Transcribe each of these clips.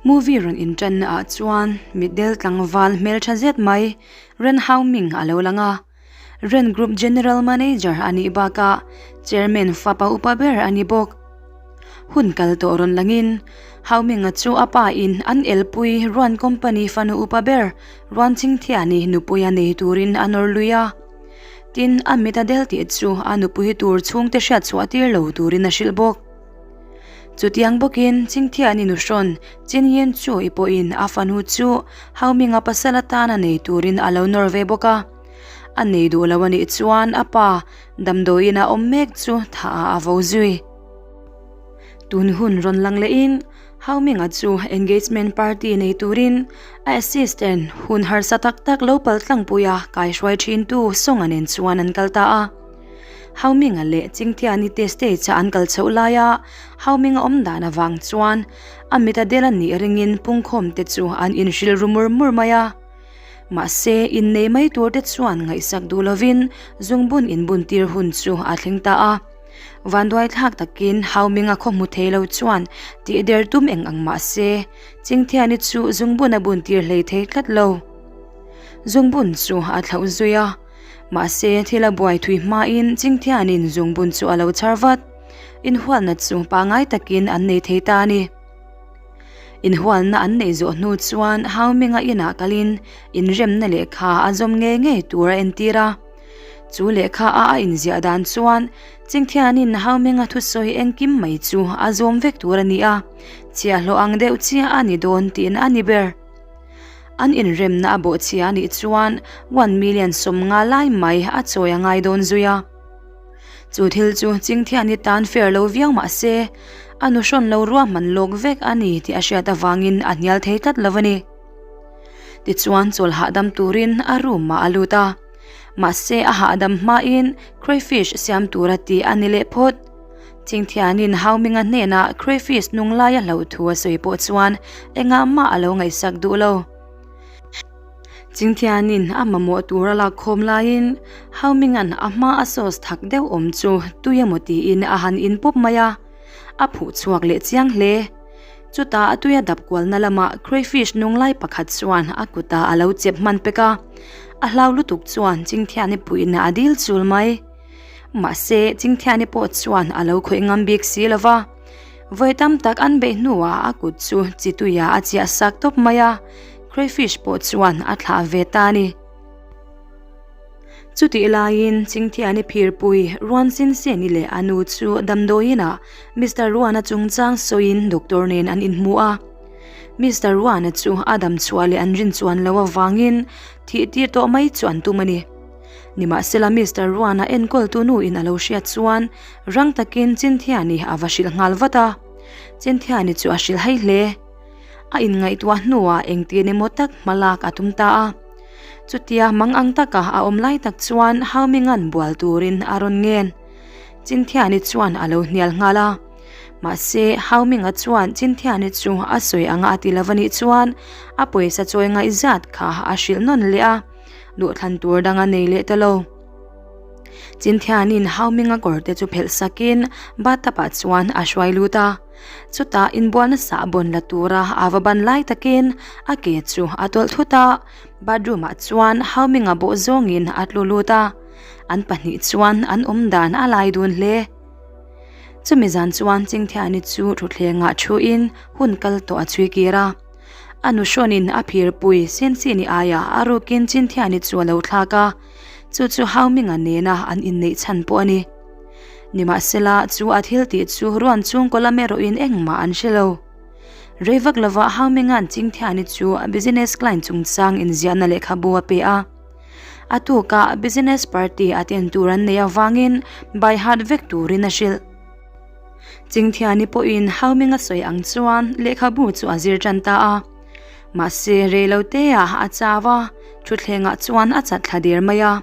Movie rawn inṭanna ah chuan mitdel tlangval hmelṭha zet mai Ren Hao Ming a lo lang a. Ren Group General Manager a nih bakah Chairman fapa upa ber a ni bawk. Hun kal tawh rawn langin Hao Ming-a chu a pa in an elpui Ruan Company fanu upa ber Ruan Chingthiani nupui a nei turin a nawr lui a. Tin, a mit a del tih chu a nupui tur chhungte hriat chhuah tir lo turin a hrilh bawk. Chutiang bawkin Chingthiani nuhrawn Chin Yin Chu i pawhin a fanu chu Hao Ming-a pasal atan a nei turin a lo nawr ve bawk a. A nei duh lo a nih chuan a pa damdawiin a awm mek chu thah ah a vo zui. Tun hun rawn lang lehin Hao Ming-a chu engagement party nei turin a assistant hun harsa tak tak lo pal tlangpuia kaihruai thintu Song-a nen chuan an kal ta a. Hao Ming-a leh Chingtiani te stage-a an kal chhoh laia Hao Ming-a awm dan avang chuan a mit a del a nih ringin pungkhawm te chu an inhrilh ru mur mur mai a. Mahse, innei mai tur te chuan ngaihsak duh lovin zungbun inbun tir hun chu a thleng ta a. Vanduai thlak takin Hao Ming-a khaw hmu thei lo chuan tih der tum eng ang mah se, Chingtiani chu zungbun a bun tir hlei thei tlat lo. Zungbun chu a thlauh zui a. Mahse, thil a buai thui hmain Chingthianin zungbun chu a lo chhar vat. Inhualna chu pangngai takin an nei thei ta a ni. Inhualna an neih zawh hnu chuan Hau Minga inah kalin inremna lehkha a zawm ngei ngei tur a entir a. Chu lehkha a a inziah dan chuan Chingthianin Hau Minga thusawi engkim mai chu a zawm vek tur a ni a, chhiahhlawh ang deuh chiah a ni dawn tiin a ni ber. An inremna a bawhchhia a nih chuan one million 50 lai mai a chawi a ngai dawn zui a. Chu thil chu Chingthiani tan fair lo viau mah se, a nu hrawn lo ruahman lawk vek a ni tih a hriat avangin a hnial thei tlat lo a ni. Tichuan chawl hahdam turin a room ah a lut a. Mahse a hahdam hmain crayfish siam tura tih a ni leh phawt. Chingthianin Hauminga hnenah crayfish nung laia hloh thu a sawi pawh chuan engah mah a lo ngaihsak duh lo. Chingthianin a mamawh tur a lak khawm laiin Hauminga'n a hma a sauce thak deuh awm chu tui emaw tiin a han in pawp mai a, a phuh chhuak leh chiang hle. Chutah a tuia dap kualna lamah crayfish nung lai pakhat chuan a kutah a lo chep hman pek a, a hlau lutuk chuan Chingthiani puihna a dil chul mai. Mahse, Chingthiani pawh chuan a lo khawih ngam bik si lo va. Vawi tam tak an beih hnuah a kut chu chi tuiah a chiah sak tawp mai a, crayfish pawh chuan a thlah ve ta a ni. Chutih laiin Chingthiani phirpui Ruan Sinseni leh a nu chu damdawiinah Mister Ruana chungchang sawiin doctor nen an inhmu a. Mister Ruana chu a dam chhuah leh an rin chuan loh avangin thih tir tawh mai chu an tum a ni. Nimahsela Mister Ruana enkawltu nu in a lo hriat chuan rang takin Chinthiani a va hrilh nghal vat a. Chinthiani chu a hrilh hai hle. A inngaihtuah hnuah engtin emaw tak hma lak a tum ta a. Chutia mang ang taka a awm lai tak chuan Hauminga'n bual turin a rawn ngen. Chinthiani chuan a lo hnial nghal a. Mahse, Hauminga chuan Chinthiani chu a sawi anga a ti lo a nih chuan a pawisa chawi ngaihzat kha a hrilh nawn leh a. Duhthlan tur dang a nei leh ta lo. Chinthianin Hauminga kawr te chu phelh sakin bathtub ah chuan a hruai lut a. Chutah inbualna sahbawn la tura a va ban lai takin a ke chu a tawlh thut a, bathroom ah chuan Hauminga bawh zawngin a tlu lut a. An pahnih chuan an awm dan a lai dun hle. Chumi zan chuan Chingthiani chu thutthlengah thuin hun kal tawh a chhui kir a. A nu hrawnin a phirpui Sensini aiah a rukin Chinthiani chu a lo thlak a, chu chu Hauminga nena an inneih chhan pawh a ni. Nimahsela, chu a thil tih chu ruan chhungkaw lam erawhin engmah an hre lo. Rei vak lovah Hauminga'n Chinthiani chu business client chungchang inziahna lehkhabu a pe a. A tukah business party a ten tur an neih avangin by heart vek turin a hrilh. Chingthiani pawhin Hauminga sawi ang chuan lehkhabu chu a zir tan ta a. Mahse, reiloteah a chau a, thutthlengah chuan a chat thla der mai a.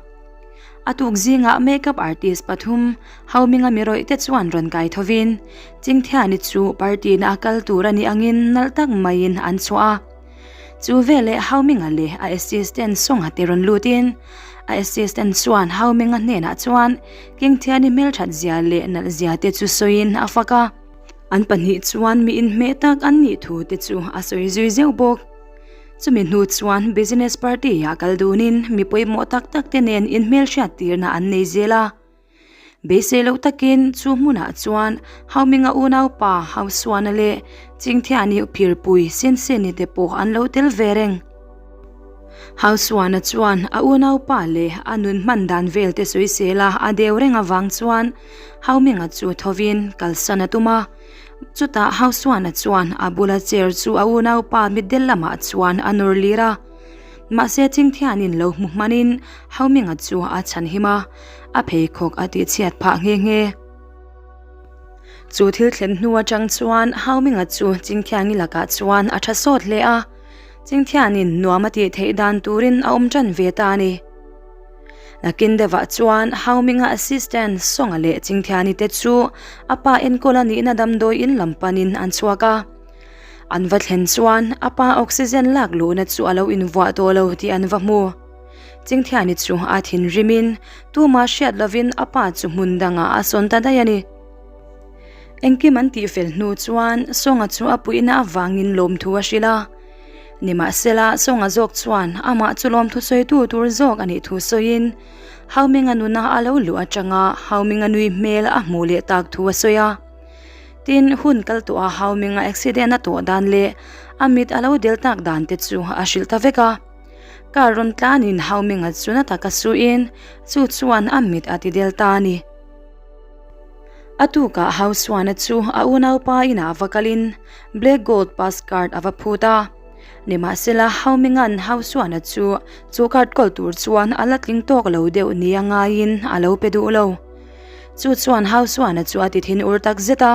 A tuk zingah makeup artist pathum Hauminga mi rawih te chuan rawn kai thovin Chingthiani chu party na a kal tur a nih angin nalh tak maiin an chhuah a. Chu veleh Hauminga leh a assistant Songa te rawn lutin a assistant chuan Hauminga hnenah chuan Kingthiani hmelthat zia leh nalh zia te chu sawiin a fak a. An pahnih chuan mi inhmeh tak an nih thu te chu a sawi zui zeuh bawk. Chumi hnu chuan business party ah kal dunin mi pawimawh tak tak te nen inhmelhriat tirna an nei zel a. Beisei loh takin chu hmunah chuan Hauminga unaupa Hausuana leh Chingthiani phirpui Sinseni te pawh an lo tel ve reng. Hausuana chuan a unaupa leh a nun hman dan vel te sawisel a a deu reng avang chuan Hauminga chu thovin kalsan a tum a. Chutah Hausuana chuan a bula chair chu a unaupa mitdel lamah chuan a nawr lir a. Mahse Chingthianin lo hmu hmanin Hauminga chu a chhanhim a, a pheikhawk a tihchhiat phah nghe nghe. Chu thil thlen hnu atang chuan Hauminga chu Chingthiangi lakah chuan a tha sawt hle a. Chingthianin nuam a tih theih dan turin a awm tan ve ta a ni. Nakin deuhah chuan Hauminga assistant Songa leh Chingthiani te chu a pa enkawl a nihna damdawi in lam panin an chhuak a. An va thlen chuan a pa oxygen lak luhna chu a lo invuah tawh lo tih an va hmu. Chingthiani chu a thinrimin tumah hriat lovin a pa chu hmun dangah a sawn ta daih a ni. Engkim an tihfel hnu chuan Songa chu a puihna avangin lawmthu a hrilh a. Nimahsela, Songa zawk chuan amah chu lawmthu sawitu tur zawk a nih thu sawiin Hauminga nuna a lo luh atanga Hauminga nui hmel a hmuh leh tak thu a sawi a. Tin, hun kal tawha Hauminga accident a tawh dan leh a mit a lo del tak dan te chu a hrilh ta vek a. Car rawn tlanin Hauminga chu na taka suin chu chuan a mit a ti del ta a ni. A tukah Hausuana chu a unaupa inah va kalin Black Gold Pass Card a va phut a. Nimahsela Hauminga'n Hausuana chu chu card kawl tur chuan a la tling tawk lo deuh nia ngaiin a lo pe duh lo. Chu chuan Hausuana chu a ti thin ur tak zet a.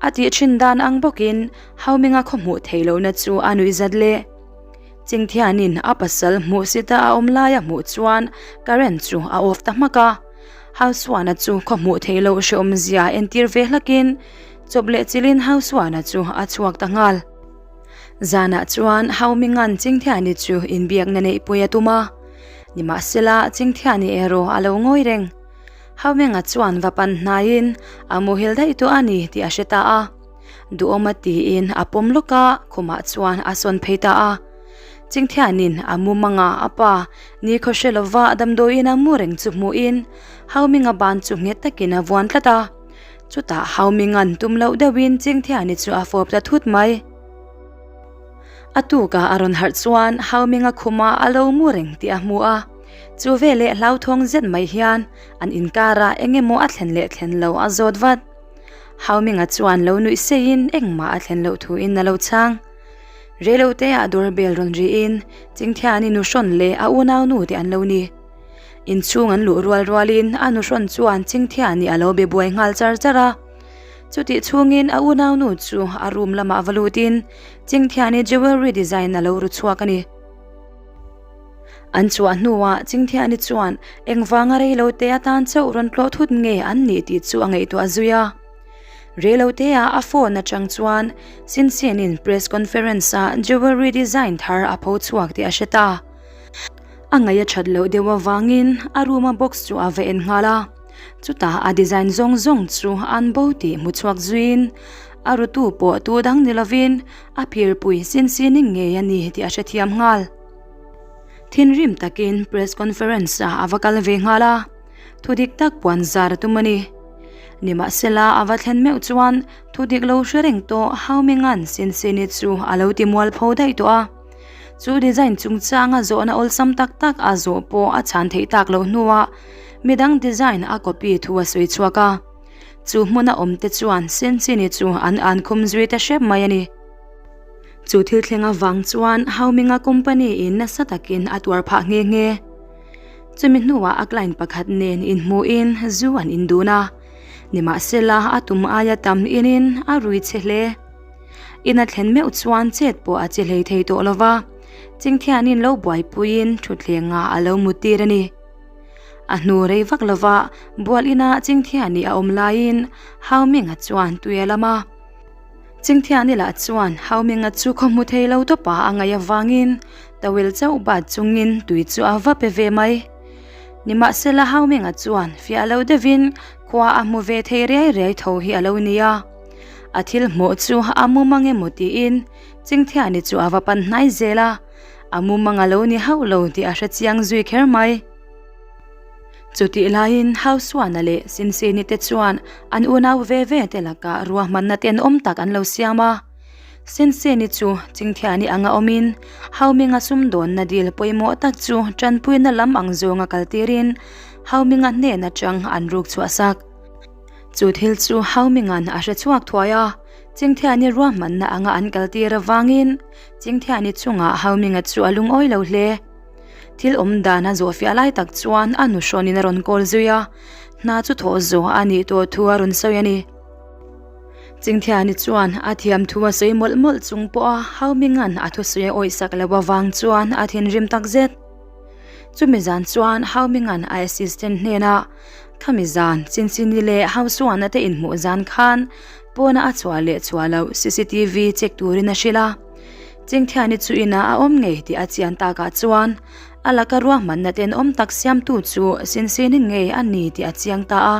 A tih thin dan ang bawkin Hauminga khaw hmuh theih lohna chu a nuih zat leh. Chingthianin a pasal hmuhsita a awm lai a hmuh chuan current chu a off ta hmak a. Hausuana chu khaw hmuh theih loh hrehawmzia entir ve hlakin chawp leh chilhin Hausuana chu a chhuak ta nghal. Zanah chuan Hauminga'n Chingthiani chu inbiakna neihpui a tum a. Nimahsela Chingthiani erawh a lo ngawi reng. Hauminga chuan va pan hnaiin a muhil daih tawh a ni tih a hre ta a. Duhawma tiin a pawm lawk a, khumah chuan a sawn phei ta a. Chingthianin a mumanga a pa nikhaw hre lova damdawiin a mu reng chu hmuhin Hauminga ban chu nghet takin a vuan tlat a. Chutah Hauminga'n tum loh deuhin Chingthiani chu a fawp ta thut mai. A tukah a rawn harh chuan Hauminga khumah a lo mu reng tih a hmu a. Chu veleh hlauthawng zet mai hian an inkarah eng emaw a thlen leh thlen lo a zawt vat. Hauminga chuan lo nuih seiin engmah a thlen loh thuin a lo chhang. Reiloteah doorbell rawn riin Chingthiani nuhrawn leh a unaunu te an lo ni. Inchhung an luh rual rualin a nuhrawn chuan Chingthiani a lo be buai nghal char char a. Chutih chhungin a unaunu chu a room lamah va lutin Chingthiani jewelry design a lo ru chhuak a ni. An chhuah hnuah Chingthiani chuan engvanga reilote atan chauh rawn tlawh thut nge an nih tih chu a ngaihtuah zui a. Reiloteah a phone atang chuan Sinsin-in press conference-ah jewelry design thar a pho chhuak tih a hre ta. A ngaih a that loh deuh avangin a room-a box chu a va en nghal a. Chutah a design zawng zawng chu an bo tih hmu chhuak zuiin a rutu pawh tu dang ni lovin a phirpui Sinsin-i ngei a ni tih a hrethiam nghal. Thinrim takin press conference ah a va kal ve nghal a, thu dik tak puan zar a tum a ni. Nimahsela a va thlen meuh chuan thu dik lo hre reng tawh Hauminga'n Sinsini chu a lo ti mual pho daih tawh a. Chu design chungchanga zawhna awlsam tak tak a zawh pawh a chhan theih tak loh hnuah midang design a copy thu a sawi chhuak a. Chu hmuna awmte chuan Sinsini chu an ankhum zui ta hrep mai a ni. Chu thil thleng avang chuan Hauminga company in nasa takin a tuar phah nghe nghe. Chumi hnuah a client pakhat nen inhmuhin zu an indun a, nimahsela a tum aia tam inin a rui che hle. In a thlen meuh chuan chet pawh a che hlei thei tawh lova, Chingthianin lo buaipuiin thutthlengah a lo muttir a ni. A hnu rei vak lova bual inah Chingthiani a awm laiin Hauminga chuan tui a lam a. Chingthiani lah chuan Hauminga chu khaw hmu thei lo tawpa a ngaih avangin towel chauh bat chungin tui chu a va pe ve mai. Nimahsela Hauminga chuan fiah lo deuhin khua a hmu ve thei riai riai tho hi a lo ni a. A thil hmuh chu a mumang emaw tiin Chingthiani chu a va pan hnai zel a, a mumang a lo ni hauh lo tih a hre chiang zui kher mai. Chutih laiin Hausuana leh Sinsini te chuan an unau ve ve te lakah ruahmanna tenawm tak an lo siam a. Sinsini chu Chingthiani anga awmin Hauminga sumdawnna dil pawimawh tak chu tanpuina lam ang zawnga kaltirin Hauminga hnen atang an ruk chhuah sak. Chu thil chu Hauminga'n a hre chhuak thuai a, Chingthiani ruahmanna anga an kaltir avangin Chingthiani chungah Hauminga chu a lungawi lo hle. Thil awm dan a zawhfiah lai tak chuan a nu hrawnin a rawn kawl zui a, hna chu thawh zawh a nih tawh thu a rawn sawi a ni. Chingthiani chuan a thiam thu a sawi mawlh mawlh chung pawha Hauminga'n a thusawi a awihsak loh avang chuan a thinrim tak zet. Chumi zan chuan Hauminga'n a assistant hnenah, Khami zan, Chinchini leh Hausuana te inhmuh zan khan pawna a chhuah leh chhuah loh cctv check turin a hrilh a. Chingthiani chu inah a awm ngei tih a chian takah chuan a laka ruahmanna tenawm tak siamtu chu Sinsini ngei a ni tih a chiang ta a.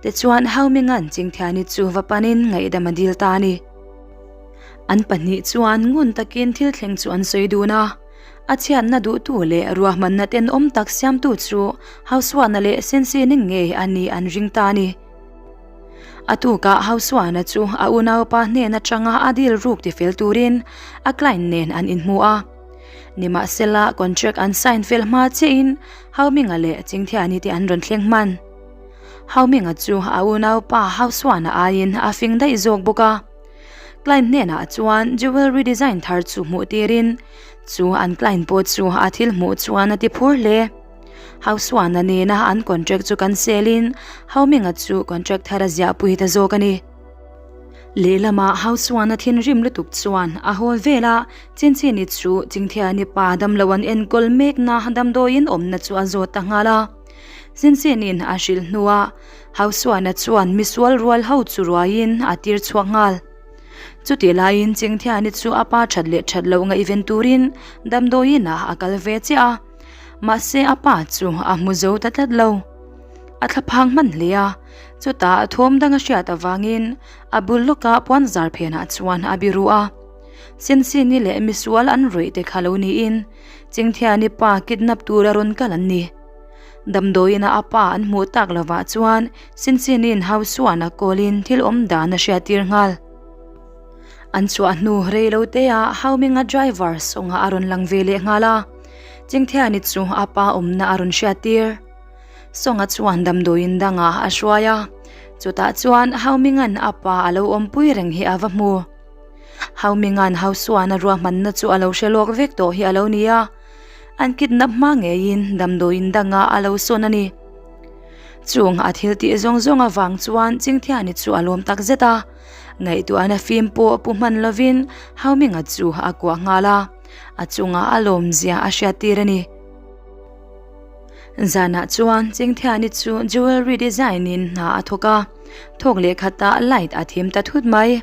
Tichuan Hauminga'n Chingthiani chu va panin ngaihdam a dil ta a ni. An pahnih chuan ngun takin thil thleng chu an sawi dun a. A chhiatna duhtu leh ruahmanna tenawm tak siamtu chu Hausuana leh Sinsini ngei a nih an ring ta a ni. A tukah Hausuana chu a unaupa hnen atanga a dil ruk tifel turin a client nen an inhmu a. Nimahsela contract an sign fel hma chiahin Hauminga leh Chingthiani te an rawn thleng hman. Hauminga chu a unaupa Hausuana aiin a fing daih zawk bawk a. Client hnenah chuan jewelry design thar chu hmuh tirin chu an client pawh chu a thil hmuh chuan a ti phur hle. Hausuana nena an contract chu cancel in Hauminga chu contract thar a ziahpui ta zawk a ni. Lehlamah Hausuana thinrim lutuk chuan a haw vel a, Chinchini chu Chingthiani pa damlo an enkawl mekna damdawiin awmna chu a zawt ta nghal a. Chinchinin a hrilh hnuah Hausuana chuan misual rual ho chu ruaiin a tir chhuak nghal. Chutih laiin Chingthiani chu a pa that leh that loh ngaihven turin damdawiin ah a kal ve chiah a. Mahse a pa chu a hmu zo ta tlat lo. A thlaphang hman hle a, chutah thawm dang a hriat avangin a bul lawka puanzar phenah chuan a biru a. Sinsini leh misual an rawih te kha lo niin Chingthiani pa kidnap tura rawn kal an ni. Damdawiina a pa an hmuh tak lovah chuan Sinsini'n Hausuana kawlin thil awm dan a hriattir nghal. An chhuah hnu rei lo te ah Hauminga driver sawnga a rawn lang ve leh nghal a, Chingthiani chu a pa awmna a rawn hriat tir. Sawnga chuan damdawiin dangah a hruai a, chutah chuan Hauminga'n a pa a lo awmpui reng hi a va hmu. Hauminga'n Hausuana ruahmanna chu a lo hre lawk vek tawh hi a lo ni a, an kidnap hma ngeiin damdawiin dangah a lo sawn a ni. Chung a thil tih zawng zawng avang chuan Chingthiani chu a lawm tak zet a. Ngaihtuahna fim pawh pu hman lovin Hauminga chu a kuah nghal a, a chungah a lawmzia a hriattir a ni. Zanah chuan Chingthiani chu jewelry design in hna a thawk a, thawk leh khatah light a thim ta thut mai.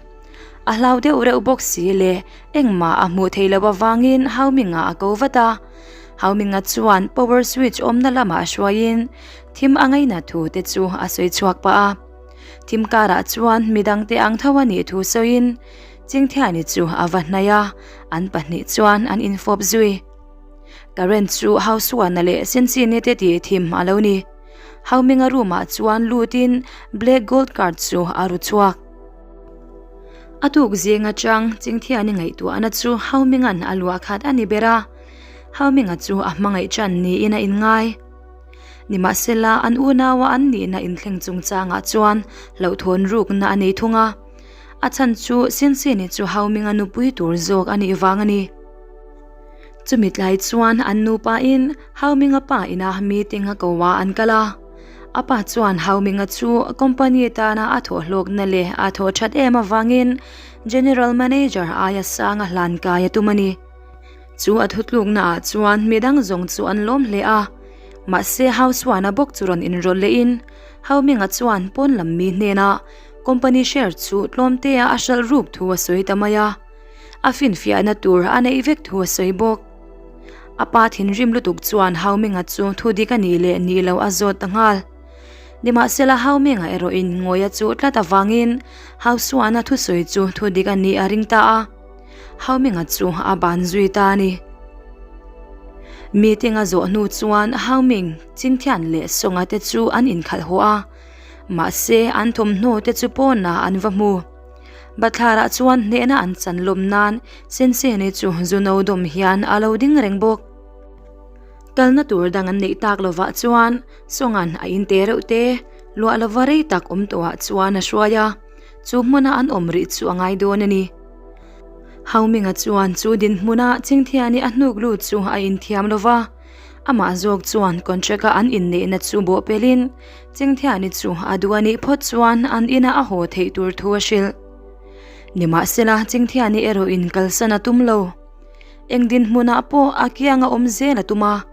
A hlau deuh reuh bawk si le, engmah a hmuh theih loh avangin Hauminga a ko vat a. Hauminga chuan power switch awmna lamah hruaiin thim a ngaihna thu te chu a sawi chhuak pah a. Thim karah chuan midangte ang tho a nih thu sawiin Chingthiani chu a va hnaih a, an pahnih chuan an infawp zui. Current chu Hausuana leh Senchini te tih thim a lo ni. Hauminga room ah chuan lutin black gold card chu a ru chhuak. A tuk zing atang Chingthiani ngaihtuahna chu Hauminga'n a luah khat a ni ber a, Hauminga chu a hmangaih tan niin a inngai. Nimahsela, an unaua an nihna inthleng chungchangah chuan hlauhthawn rukna a nei thung a. A chhan chu Sinsini chu Hauminga nupui tur zawk a nih vang a ni. Chumi tlai chuan an nupain Hauminga pa ina meeting a ko a an kal a. A pa chuan Hauminga chu company tana a thawhhlawkna leh a thawh that em avangin General Manager aia sang a hlan kai a tum a ni. Chu a thutlukna ah chuan midang zawng chu an lawm hle a, mahse Hausuana bawk chu rawn inrawlh lehin Hauminga chuan pawn lam mi hnenah company share chu tlawmtea a hralh ruk thu a sawi ta mai a, a finfiahna tur a neih vek thu a sawi bawk. A pa thinrim lutuk chuan Hauminga chu thu dik a nih leh nih loh a zawt ta nghal. Nimahsela Haumenga erawhin ngawi a chuh tlat avangin Hausuana thusawi chu thudik a nih a ring ta a. Haumenga chu a ban zui ta a ni. Meeting a zawh hnu chuan Hauming, Chingthian leh Songa te chu an inkhalh haw a. Mahse an thawmhnaw te chu pawnah an va hmu. Bathlarah chuan hnehna an chan lawm nan Sensene chu zu no dawm hian a lo ding reng bawk. Kalna tur dang an neih tak lovah chuan Songan a in te reuh te luah lova rei tak awm tawhah chuan a hruai a, chu hmuna an awm rih chu a ngai dawn a ni. Hauminga chuan chu dinhmuna Chingthiani a hnuk lut chu a inthiam lova, amah zawk chuan contract a an inneihna chu bawhpelhin Chingthiani chu a duh a nih phawt chuan an inah a haw theih tur thu a hrilh. Nimahsela Chingthiani erawhin kalsan a tum lo. Eng dinhmunah pawh a kianga awm zel a tum a,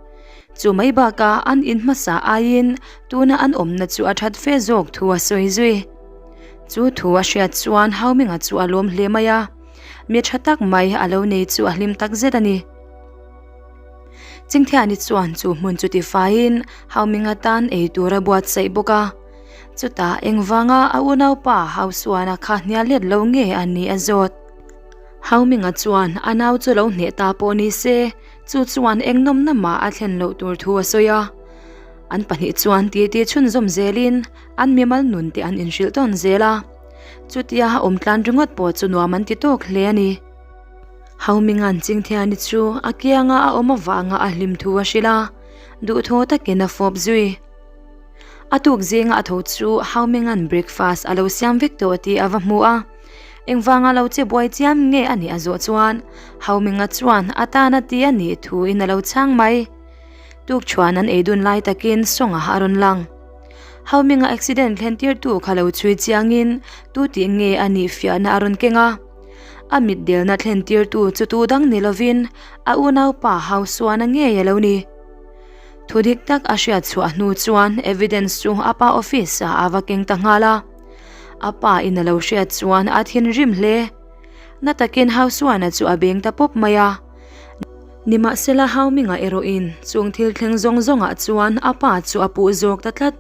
chu mai bakah an in hmasa aiin tuna an awmna chu a that fe zawk thu a sawi zui. Chu thu a hriat chuan Hauminga chu a lawm hle mai a, mi tha tak mai a lo nei chu a hlim tak zet a ni. Chingthiani chuan chu hmun chu tifaiin Hauminga tan ei tur a buatsaih bawk a, chutah engvanga a unaupa Hausuana kha hnial let lo nge a nih a zawt. Hauminga chuan a nau chu lo hneh ta pawh ni se, chu chuan eng nawmna mah a thlen loh tur thu a sawi a. An pahnih chuan titi chhunzawm zelin an mimal nun te an inhrilh tawn zel a. Chutia awm tlan ringawt pawh chu nuam an ti tawk hle a ni. Hauminga'n Chingthiani chu a kianga a awm avanga a hlim thu a hrilh a, duhthaw takin a fawp zui. A tuk zinga a tho chu Hauminga'n breakfast a lo siam vek tawh tih a va hmu a. Engvanga lo che buai chiam nge a nih a zawh chuan Hauminga chuan a tan a ti a nih thuin a lo chhang mai. Tukchhuan an ei dun lai takin Songa a rawn lang. Hauminga accident thlen tirtu kha lo chhui chiangin tu tih nge a nih fiahna a rawn keng a. A mitdelna thlen tirtu chu tu dang ni lovin a unaupa Hausuana ngei a lo ni. Thu dik tak a hriat chhuah hnu chuan evidence chu a pa office ah a va keng ta nghal a. A pa in a lo hriat chuan a thinrim hle. Na takin Hausuana chu a beng ta pawp mai a. Nimahsela Hauminga erawhin chung thil thleng zawng zawngah chuan a pa chu a puh zawk ta tlat.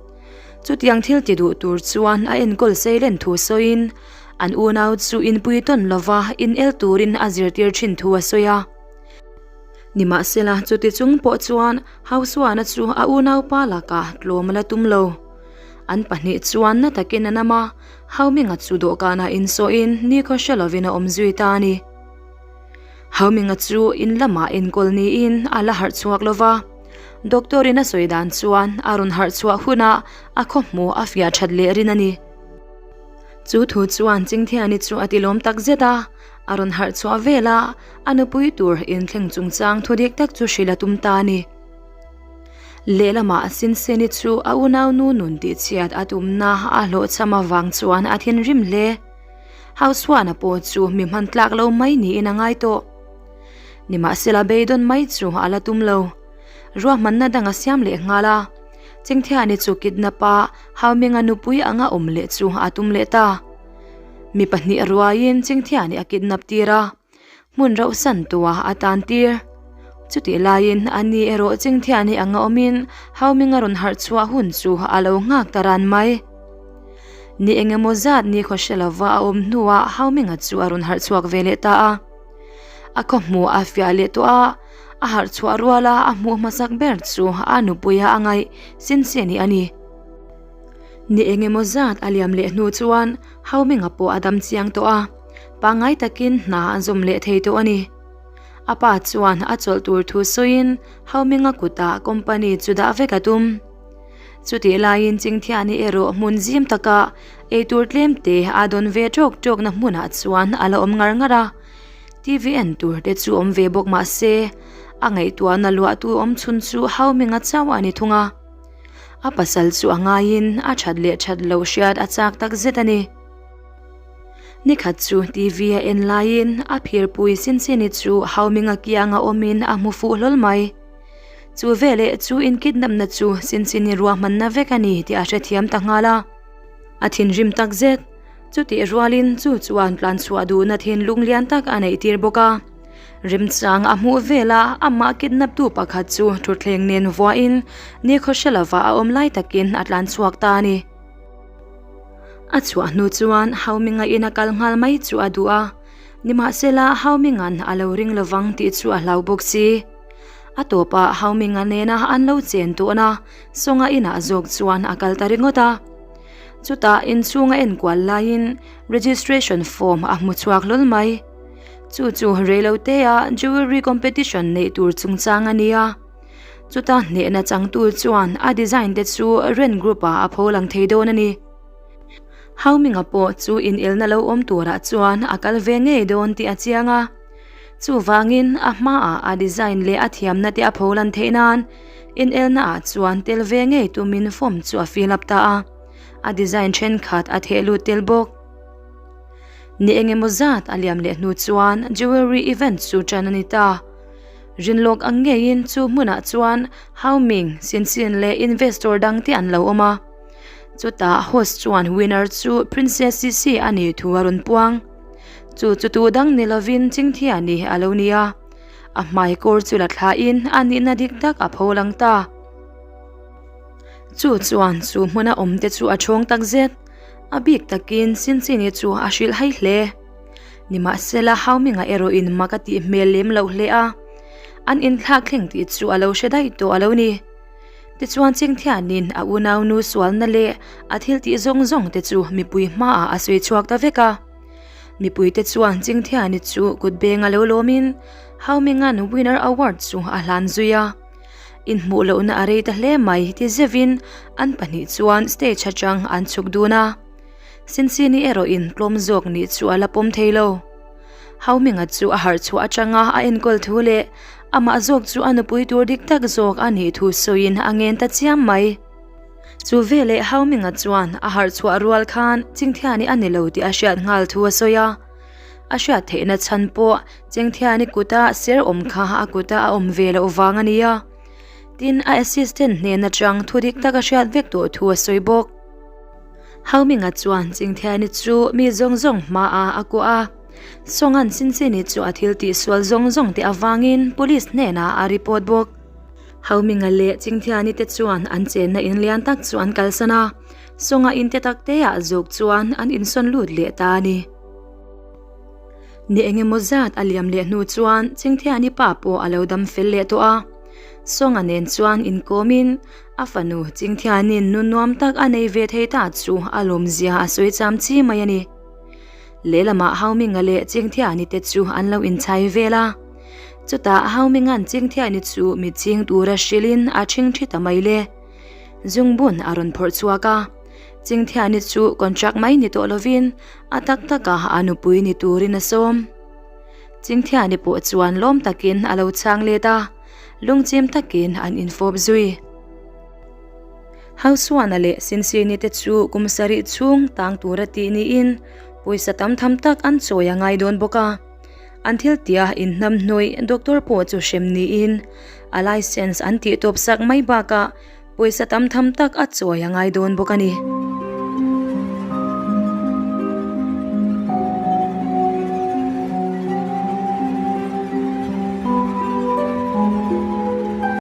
Chutiang thil ti duh tur chuan a enkawl seilen thu sawiin an unau chu inpui tawn lova inel turin a zirtir thin thu a sawi a. Nimahsela, chuti chung pawh chuan Hausuana chu a unaupa lakah tlawm a la tum lo. An pahnih chuan na takin a nam a, Hauminga chu dawhkanah insawhin nikhaw hre lovin a awm zui ta a ni. Hauminga chu in lamah enkawl niin a la harh chhuak lo va, doctor-in a sawi dan chuan a rawn harh chhuah hunah a khawhmuh a fiah that leh rin a ni. Chu thu chuan Chingthiani chu a tilawm tak zet a, a rawn harh chhuah vel a, A nupui tur inthleng chungchang thu dik tak chu hrilh a tum ta a ni. Lehlamah Sinseni chu a unaunu nun tihchhiat a tumna a hlawhchham avang chuan a thinrim hle. Hausuana pawh chu mi hman tlak lo mai niin a ngai tawh. Nimahsela beidawn mai chu a la tum lo. Ruahmanna dang a siam leh nghal a. Chingthiani chu kidnap a Hauminga nupui anga awm leh chu a tum leh ta. Mi pahnih ruaiin Chingthiani a kidnap tir a. Hmun rauh san tua a tan tir. Chutih laiin a ni erawh Chingthiani anga awmin Hauminga rawn harh chhuah hun chu a lo nghak ta ran mai. Ni eng emaw zat ni khaw hre lova a awm hnuah Hauminga chu a rawn harh chhuak ve leh ta a. A khaw hmuh a fiah leh tawh a, a harh chhuah ruala a hmuh hmasak ber chu a nupuia a ngaih Sinseni a ni. Ni eng emaw zat a liam leh hnu chuan Hauminga pawh a dam chiang tawh a. Pangngai takin hna a zawm leh thei tawh a ni. A pa chuan a chawlh tur thu sawiin Hauminga kutah company chu dah vek a tum. Chutih laiin Chingthiani erawh hmun zim takah eitur tlem te a dawn ve tawk tawkna hmunah chuan a la awm ngar ngar a. TV en tur te chu awm ve bawk mah se, a ngaihtuahna luahtu awm chhun chu Hauminga chauh a ni thung a. A pasal chu a ngaiin a that leh that loh hriat a chak tak zet a ni. Nikhat chu TV a en laiin a phirpui Sinsini chu Hauminga kianga awmin a hmu fuh hlawl mai. Chu veleh chu inkidnapna chu Sinsini ruahmanna vek a ni tih a hrethiam ta nghal a. A thinrim tak zet. Chutih rualin chu chuan tlanchhuah duhna thinlung lian tak a neih tir bawk a. Remchang a hmuh velah amah kidnap tu pakhat chu thutthleng nen vuahin nikhaw hre lova a awm lai takin a tlan chhuak ta a ni. A chhuah hnu chuan Hauminga in a kal nghal mai chu a duh a, nimahsela Hauminga'n a lo ring lovang tih chu a hlau bawk si. A tawpah Hauminga nena an lo chen tawhna Sawnga inah zawk chuan a kal ta ringawt a. Chutah inchhung a enkual laiin registration form a hmu chhuak hlawl mai. Chu chu reilotea jewelry competition neih tur chungchang a ni a. Chuta hnehna changtu chuan a design te chu Ren Group ah a pho lang thei dawn a ni. Hauminga pawh chu inelna lo awm turah chuan a kal ve ngei dawn tih a chiang a. Chuvangin a hmaah a design leh a thiamna te a pho lan theih nan inelna ah chuan tel ve ngei tumin form chu a fill up ta a. A design thenkhat a theh lut tel bawk. Ni engemaw zat a liam leh hnu chuan jewelry event chu tan a ni ta. Rinlawk ang ngeiin chu hmunah chuan Hao Ming, Sin Sin leh investor dangte an lo awm a. Chutah host chuan winner chu Princess Sisi a nih thu a rawn puang. Chu chu tu dang ni lovin Chingthiani a lo ni a. A hmai kawr chu la thlain a nihna dik tak a pho lang ta. Chu chuan chu hmuna awmte chu a chhawng tak zet. A bik takin Sin Sin-i chu a hrilh hai hle. Nimahsela Hauminga erawhin mak a tih hmel lem loh hle a, an inthlak thleng tih chu a lo hre daih tawh a lo ni. Tichuan Chingthianin a unaunu sualna leh a thil tih zawng zawng te chu mipui hmaah a sawi chhuak ta vek a. Mipuite chuan Chingthiani chu kut beng a lo lawmin Hauminga'n Winner Award chu a hlan zui a. Inhmuh lohna a rei ta hle mai ti zeuhin an pahnih chuan stage atang an chhuk dun a. Sinsini erawhin tlawm zawk nih chu a la pawm thei lo. Hauminga chu a harh chhuah atanga a enkawl thu leh amah zawk chu a nupui tur dik tak zawk a nih thu sawiin a ngen ta chiam mai. Chu veleh Hauminga chuan a harh chhuah rual khan Chingthiani a ni lo tih a hriat nghal thu a sawi a. A hriat theihna chhan pawh Chingthiani kuta ser awm kha a kuta a awm ve loh vang a ni a. Tin, a assistant hnen atang thu dik tak a hriat vek tawh thu a sawi bawk. Hauminga chuan Chingthiani chu mi zawng zawng hmaah a kuah a, Songan Sinchini chu a thil tihsual zawng zawng te avangin police hnenah a report bawk. Hauminga leh Chingthiani te chuan an chenna in lian tak chu an kalsan a, Songa in te tak teah zawk chuan an insawn lut leh ta a ni. Ni engemaw zat a liam leh hnu chuan Chingthiani pa pawh a lo dam fel leh tawh a, Songa nen chuan inkawmin A fanu Chingthianin nu nuam tak a nei ve thei ta chu a lawmzia a sawi cham chi mai a ni. Lehlamah Hauminga leh Chingthiani te chu an lo inchhai vel a. Chutah Hauminga'n Chingthiani chu mi ching tura hrilhin a ṭhing ṭhi ta mai le. Zungbun a rawn phawrh chhuak a. Chingthiani chu contract mai ni tawh lovin a tak taka a nupui ni turin a sawm. Chingthiani pawh chuan lawm takin a lo chhang let a. Lungchim takin an infawp zui. Hausuana leh Sinsini te chu kum sarih chhung tang tura tih niin pawisa tam tham tak an chawi a ngai dawn bawk a. An thil tia inhnamhnawih doctor pawh chu hrem niin a license an tih tawp sak mai bakah pawisa tam tham tak a chawi a ngai dawn bawk a ni.